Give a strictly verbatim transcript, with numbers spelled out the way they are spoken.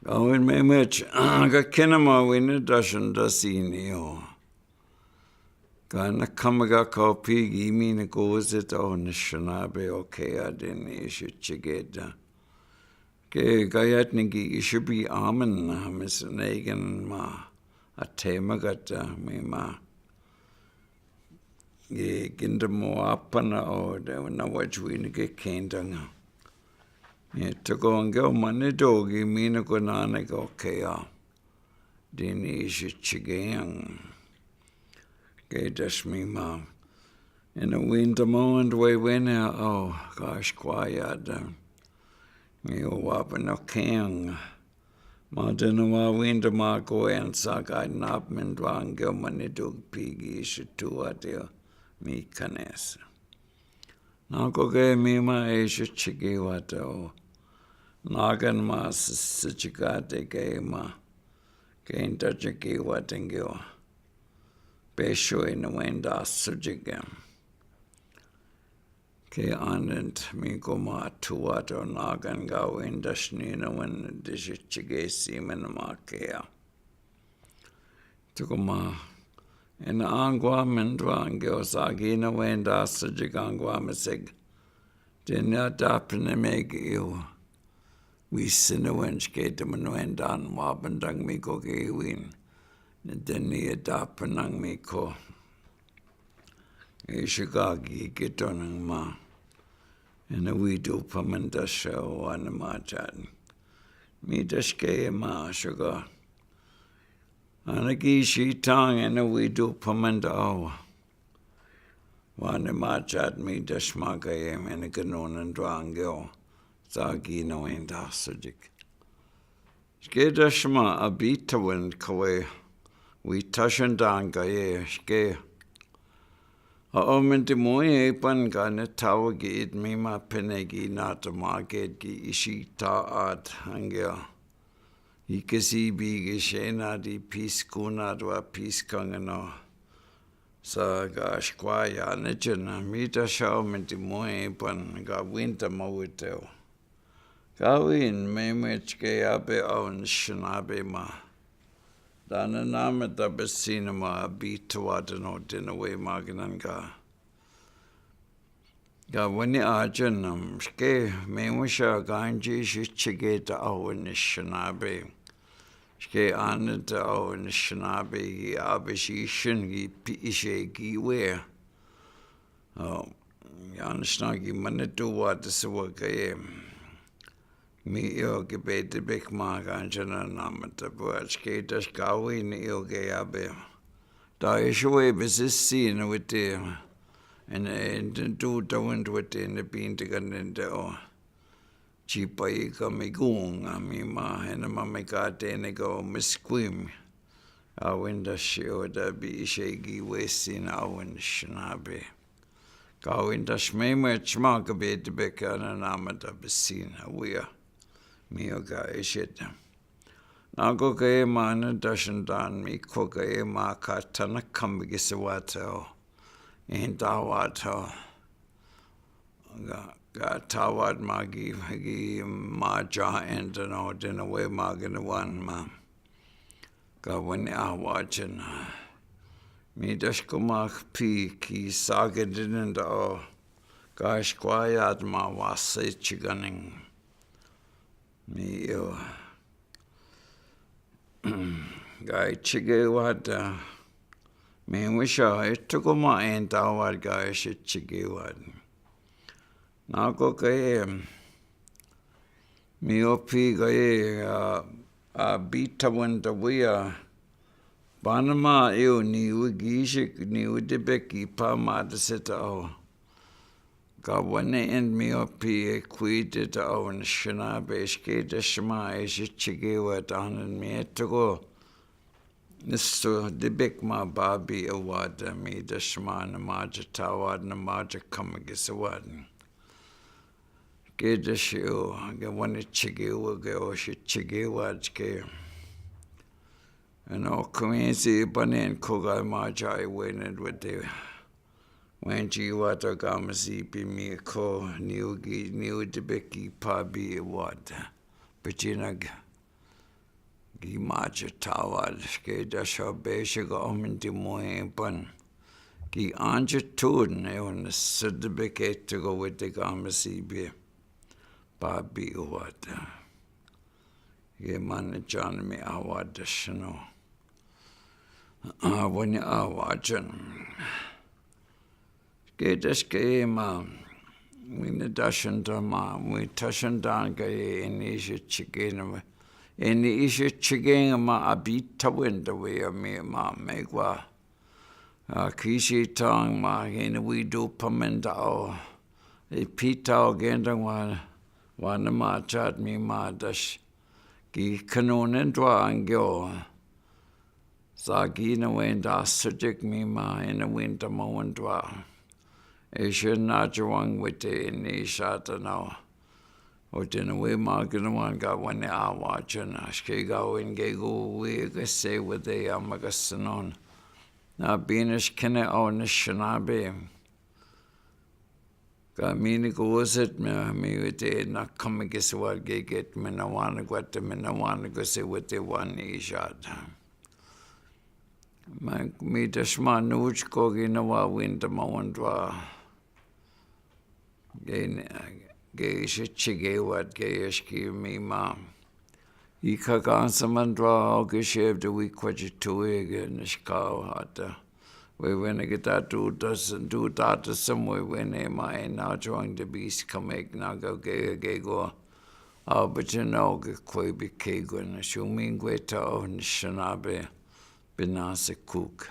Awen me mec, ka kena ma wina dašen dasini o. Ka na kama ka kopi gi mi na gozet o na shanabe o ke a deni ishi chigeda. Ke gayat ni gi ishi bi amen, a, mis negen ma a tema gata mi ma. Gi ginda mo apana o de na wajwini gi kendanga. Ni toko nge o mane do gi mi na ko nane ko ke a. Dini ishi chigeang. Ke daš mi ma. Ina winda mo and we wene o gosh quiet. Nge o wapano keang. Ma dena wa winda ma ko en sa ka nap men dwang ge mane dug pigi shi tua de mi kanes. Na ko ge mi ma e shi chigi wa do. Nagan ma sijika de ge ma. Ke inta chigi wa dengyo. Pe sho ina wenda sujigam. Ke anent mi ko ma tua do nagan ga wenda shnina wen de shi chigi si men ma ke a. Tuko ma. Ina angwa men dwang ge o sa gina wenda sujigangwa me sig. Dena dapne me ge iwa. Wi sina wen shke te men wen dan wa bandang mi ko ke win. Deni e dapanang mi ko. E shika gi ke tonang ma. Ena wi du pamanda sha wana ma chat. Mi dash ke ma shika. Ana gi shi tang ena wi du pamanda awa. Wane ma chat mi dash ma ka ye mene ke nonan dwangyo. Sa gi no en da sujik. Shke dash ma a bita wen kawe. Wi tashan dan ka ye shke. A o men ti mo e pan ka ne tawa gi it mi ma pene gi na ta ma ke gi ishi ta at hangya. I ke si bi gi shena di pis kuna dwa pis kangano. Sa ga shkwa ya ne chena mi ta shao men ti mo e pan ga winta ma witeo. Ga win me me chke ya be aun shna be ma. Dana na me ta be sina ma bi twa de no dina we ma gnan ga. Ga wani a jen nam shke me mo sha ganji shi chige ta aun shna be. Shke anita o nishnabe gi abe shi shin gi pi ishe gi we. O, ya nishna gi manitu wa ta siwa ka ye. Mi yo gi be te bek ma ganjana namata bwa shke ta shkawi ni yo ge abe. Ta ishe we be si si ni wite. En, en tu ta wind wite ni pinte ka nende o. Chipa i ka mi gunga mi ma hena ma mi ka tene ka o mi skwim. A winda shi o da bi ishe gi wesin a win shnabe. Ka winda shme me chma ka be te be ka na na ma da be sin a wia. Mi o ka ishe ta. Na ko ka e ma na da shin dan mi ko ka e ma ka ta na kam gi se wa ta o. En da wa ta o. Ga, ga tawad ma gi, gi ma ja enten o dina we ma gina wan ma. Ga wani a wajen. Mi dash kuma pi ki sa gina dina da o. Ga shkwayad ma wasi chiganing. Mi yo. Ga i chige wad, a, mi wisha, i tuko ma en tawad ga i shi chige wad. Na ko ke, em, mi o pi ga i, a, a, bi ta wan ta wi a, bana ma i o ni wi gi shi, ni wi de be ki pa ma de se ta o. Ga wane en mi o pi e kwite ta o nishnabe shke ta shma e shi chige wad anan mi e tuko. Nisto de bek ma babi e wad mi ta shma na ma ja tawad na ma ja kama gi se wad. Ke ta shi o, ge wane chige wa ge o shi chige wad ke. Ano kumisi banen ko ga ma ja i wene wete. Wen ji wata ga ma si pi mi ko ni u gi, ni u de bek i pa bi e wad. Pachina ga. I maji tawal, ke dasho beshiko ominti mo e pan. Ki anji tun e on certificate ko wete kamasibi. Papi wata. Ke mane jan mi awada shino. Awani awajan. Ke daske ma, mi ne dashen dama, mi tashen dan ke e ni ishe chike na we. E ni ishe chike ma a bita wenda we a mi ma me kwa. A kisi tang ma, e ni wi du pamenda o. E pita o genda wa, wa na ma chat mi ma dash. Ki kanonen dwa angyo. Sa ki na wenda sujek mi ma ina winta ma wendwa. E shen na jawang wete ini shata na. O tena we ma kina wan ka wani awa chena. Shke ga wen ke gu we ke se wete ya ma ka sanon. Na bina shkene o na shanabe. Ka mi ni ko waset me mi wete na kame ke se wa ke ket me na wan kwate me na wan ko se wete wan i shata. Ma mi ta shma nuch ko ki na wa winta ma wendwa. Ke ne, ke ishe chike wat ke ishki mi ma. I ka kansa mandwa o ke shev de wi kwaji tuwe ke nishkao hata. We wene ke ta du ta sen, du ta ta sen we wene ma e na jwang de bis kamek na ka ke ke go. Au bete na o ke kwe bi ke go na shuming kwe ta o nishanabe. Binase kuk.